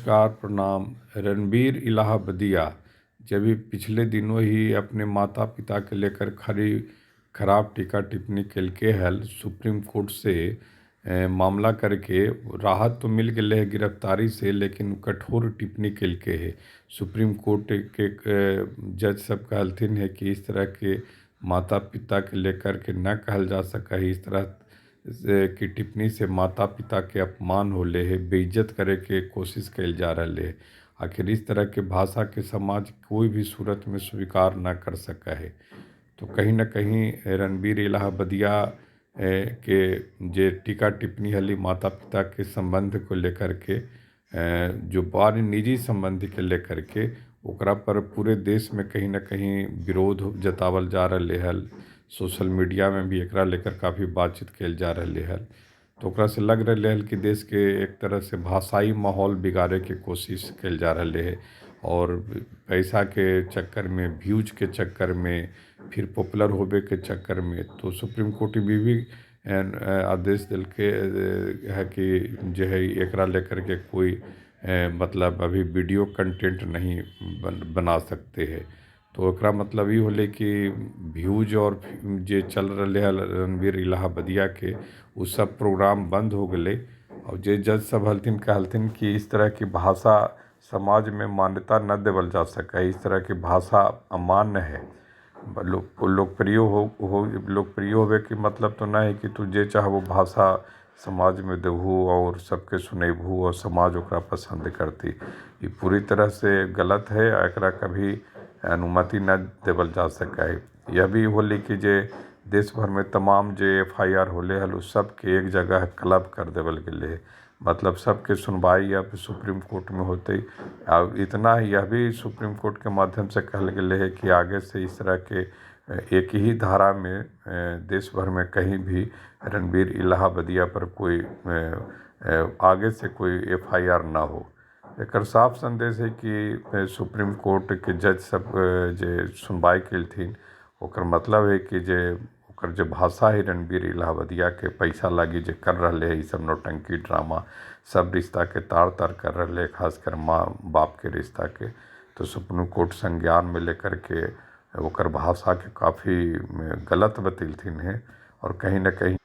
नमस्कार प्रणाम। रणवीर इलाहाबदिया जब भी पिछले दिनों ही अपने माता पिता के लेकर खरी खराब टीका टिप्पणी केलके हल, सुप्रीम कोर्ट से मामला करके राहत तो मिल गए है गिरफ्तारी से, लेकिन कठोर टिप्पणी केलके है। सुप्रीम कोर्ट के जज सब कहलथिन है कि इस तरह के माता पिता के लेकर के न कहल जा सका है, इस तरह से की टिप्पणी से माता पिता के अपमान होले है, बेइज्जत करे के कोशिश कयल जा रहा है। आखिर इस तरह के भाषा के समाज कोई भी सूरत में स्वीकार न कर सका है। तो कहीं ना कहीं रणवीर इलाहाबदिया के जे टीका टिप्पणी हली माता पिता के संबंध को लेकर के, जो बार निजी संबंध के लेकर के, ओकरा पर पूरे देश में कहीं ना कहीं विरोध जतावल जा रहा हल। सोशल मीडिया में भी एकरा लेकर काफ़ी बातचीत कयल जा रहा हल। तो ओकरा से लग रहा हल कि देश के एक तरह से भाषाई माहौल बिगाड़े के कोशिश कयल जा रहा है, और पैसा के चक्कर में, व्यूज के चक्कर में, फिर पॉपुलर होबे के चक्कर में। तो सुप्रीम कोर्ट भी आदेश देलके है कि जो है एकरा लेकर के कोई मतलब अभी वीडियो कंटेंट नहीं बना सकते हैं। तो एकरा मतलब ई होलै कि व्यूज और जे चल रहा है रणवीर इलाहाबदिया के, उ सब प्रोग्राम बंद हो गए। और जे जज सब हलथिन कहलथिन कि इस तरह की भाषा समाज में मान्यता न देवल जा सके, इस तरह की भाषा अमान्य है। लोकप्रिय हो लोकप्रिय होवे के मतलब तो नहीं है कि तू जे चाह वो भाषा समाज में देबहू और सबके सुनेबहू और समाज ओकरा पसंद करती। ये पूरी तरह से गलत है, एकरा कभी अनुमति न देवल जा सके है। यह भी होलै कि जे देश भर में तमाम जे FIR होले हल, उ सबके एक जगह क्लब कर देवल गेलै है। मतलब सबके सुनवाई अब सुप्रीम कोर्ट में होते। अब इतना ही यह भी सुप्रीम कोर्ट के माध्यम से कहल गेलै है कि आगे से इस तरह के एक ही धारा में देश भर में कहीं भी रणवीर इलाहाबदिया पर कोई आगे से कोई FIR ना हो। एकर साफ संदेश है कि सुप्रीम कोर्ट के जज सब जे सुनवाई केलथिन, ओकर मतलब है कि जे ओकर जे भाषा है रणवीर इलाहाबदिया के, पैसा लागी जे कर रहे है ई सब नौटंकी ड्रामा, सब रिश्ता के तार तार कर रहे है, खासकर माँ बाप के रिश्ता के। तो सुप्रीम कोर्ट संज्ञान में लेकर के ओकर भाषा के काफ़ी गलत बतैलथिन है, और कहीं ना कहीं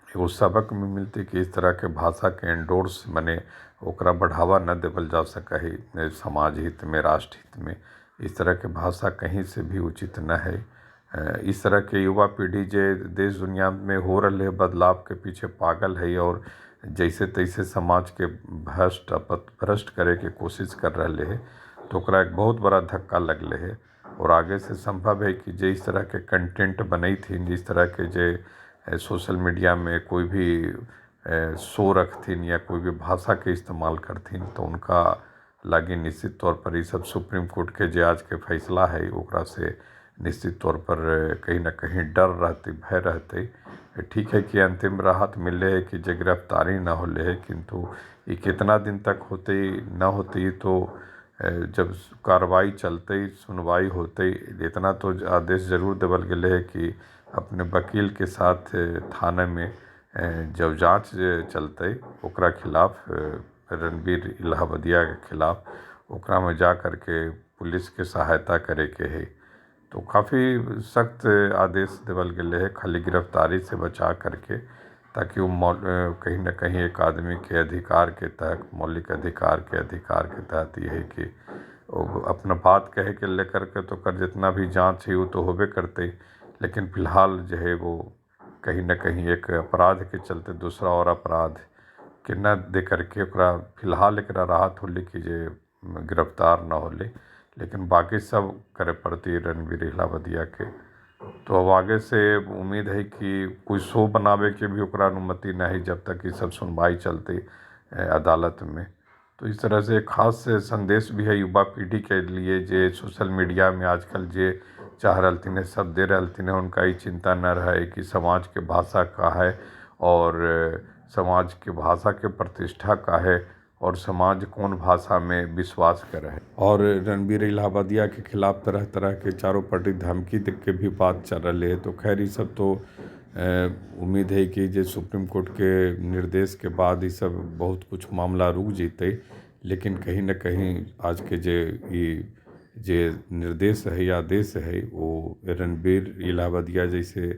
एगो सबक भी मिलती कि इस तरह के भाषा के एंडोर्स मने ओकरा बढ़ावा न देवल जा सके है समाज हित में, राष्ट्र हित में। इस तरह के भाषा कहीं से भी उचित न है। इस तरह के युवा पीढ़ी जे देश दुनिया में हो रहे है बदलाव के पीछे पागल है, और जैसे तैसे समाज के भ्रष्ट अपभ्रष्ट करे के कोशिश कर रहे है, तो ओकरा एक बहुत बड़ा धक्का लगले है। और आगे से संभव है कि जे इस तरह के कंटेंट बनैथिन, जिस तरह के जे सोशल मीडिया में कोई भी शो रखथिन या कोई भी भाषा के इस्तेमाल करथिन, तो उनका लागी निश्चित तौर पर ये सब सुप्रीम कोर्ट के जे आज के फैसला है ओकरा से निश्चित तौर पर कहीं ना कहीं डर रहते, भय रहते। ठीक है कि अंतिम राहत मिले है कि जे गिरफ्तारी न होले है, किंतु ये कितना दिन तक होते न होती, तो जब कार्रवाई चलते सुनवाई होते, इतना तो आदेश जरूर देवल गेलै है कि अपने वकील के साथ थाने में जब जांच चलते ओकरा खिलाफ, रणवीर इलाहाबदिया के खिलाफ, ओकरा में जा करके पुलिस के सहायता करे के है। तो काफ़ी सख्त आदेश देवल गेलै है, खाली गिरफ्तारी से बचा करके, ताकि वो कहीं ना कहीं एक आदमी के अधिकार के तहत, मौलिक अधिकार के तहत ये है कि वो अपना बात कहे के लेकर के तो कर जितना भी जांच है वो तो होबे करते, लेकिन फिलहाल जो है वो कहीं ना कहीं एक अपराध के चलते दूसरा और अपराध के न दे करके ओकरा फिलहाल एकरा राहत होले कि जे गिरफ्तार न होले, लेकिन बाकी सब करे पड़ती रणवीर इलाहाबदिया के। तो अब आगे से उम्मीद है कि कोई शो बनावे के भी ओकरा अनुमति नहीं जब तक ये सब सुनवाई चलती अदालत में। तो इस तरह से खास संदेश भी है युवा पीढ़ी के लिए जे सोशल मीडिया में आजकल जे चाह रहलथिन है सब दे रहलथिन है, उनका ई चिंता न रहे कि समाज के भाषा का है और समाज के भाषा के प्रतिष्ठा का है और समाज कौन भाषा में विश्वास करे है। और रणवीर इलाहाबदिया के खिलाफ तरह तरह के चारों पटी धमकी के भी बात चल रही है। तो खैर ये सब तो उम्मीद है कि जे सुप्रीम कोर्ट के निर्देश के बाद ये सब बहुत कुछ मामला रुक जैतै, लेकिन कहीं न कहीं आजके जे ई जे निर्देश हइ, आदेश हइ, ओ रणवीर इलाहाबादिया जैसे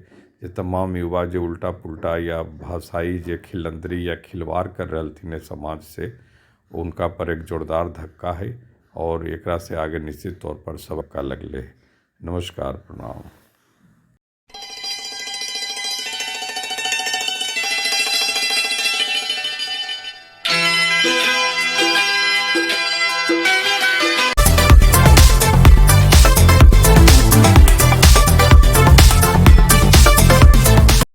जे तमाम युवा जे उल्टा पुल्टा या भाषाई जे खिलंदरी या खिलवाड़ कर रहलथिन समाज से, उनका पर एक जोरदार धक्का हइ, और एकरा से आगे निश्चित तौर पर सबका लगले। नमस्कार, प्रणाम।